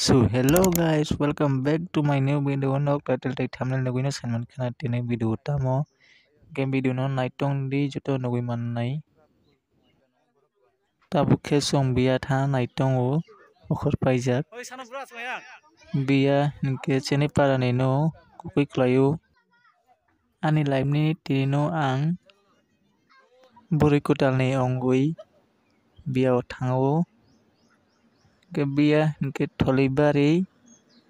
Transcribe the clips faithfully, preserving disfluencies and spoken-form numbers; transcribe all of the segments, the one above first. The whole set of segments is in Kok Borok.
So hello guys, welcome back to my new video. Nok title tei thumbnail nugui no saiman khana tini video tamo. Ke video no naitong di joto nugui mannai. Tabuk khe chwng biya tha naitongo, okhor paijak. Biya hinkhe chini parani no kwkwi khlaio. Ani life ni tini no ang bwrwi kwtalni ongwi biya o thango. Hinkhe biya hinkhe tholi bari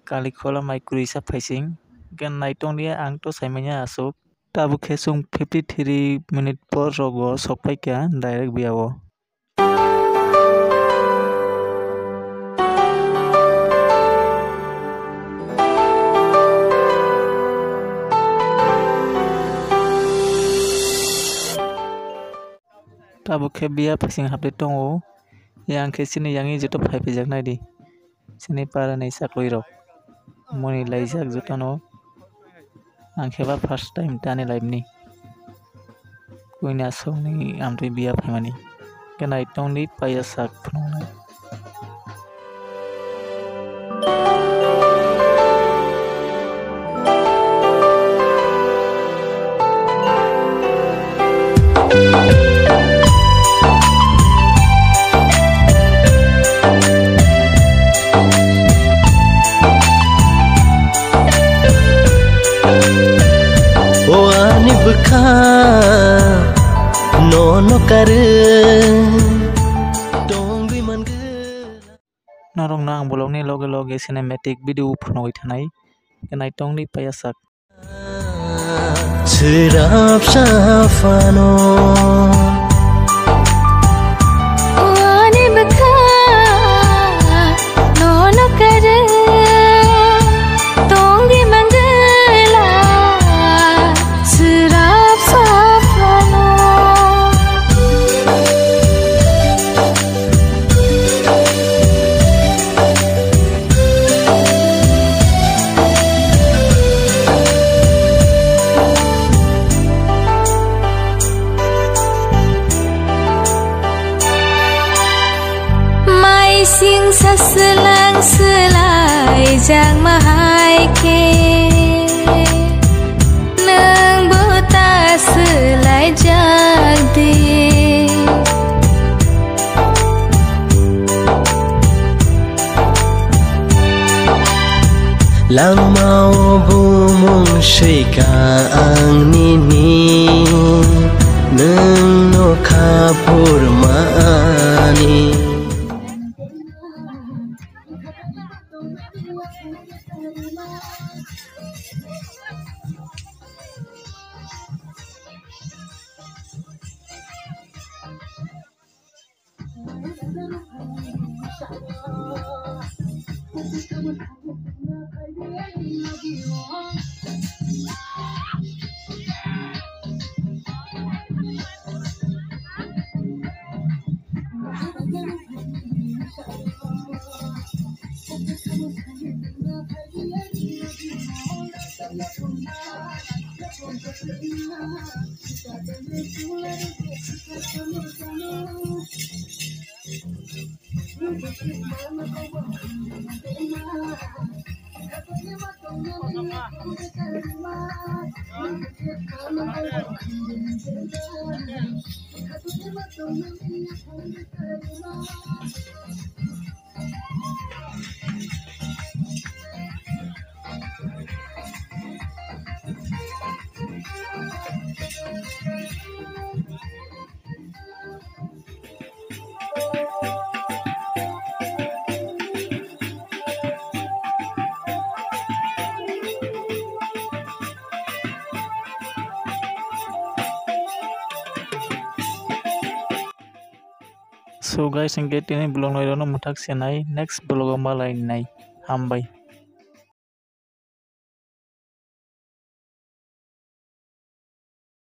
kali khola mai kwrwi sa phaising. Hinkhe naitong di ang to saimanya aswk. Tabuk khe chwng fifty three minute por rogo sok paikha direct biya o. Tabuk khe biya phaising hapde tongo. Yang khe chini yangwi joto phai phaijak naidi. Chini parani chakwirok moni laijak jotono. Ang khe ba first time tani life ni. Kuini aswkni amtwi biya phaimani. Khe naitongdi paiya sak phunuknai. O ani bwkha nono karwi tongwi mangwla. Norokno ang vlogni loge loge cinematic video phunugwi thanai. Khe naitongdi paiya sak. Swrapsa phano. Ani bwkha nono karwi tongwi mangwla swrapsa phano. Maising sa swlang swlaijak ma hai khe. Nwng bo ta swlaijak di. Langmao bumung swika ang nini, nwng nokha phurmani. So guys, hinkhe tini vlog no iro no mwthak se nai, next vlog o malai nai. Hambai.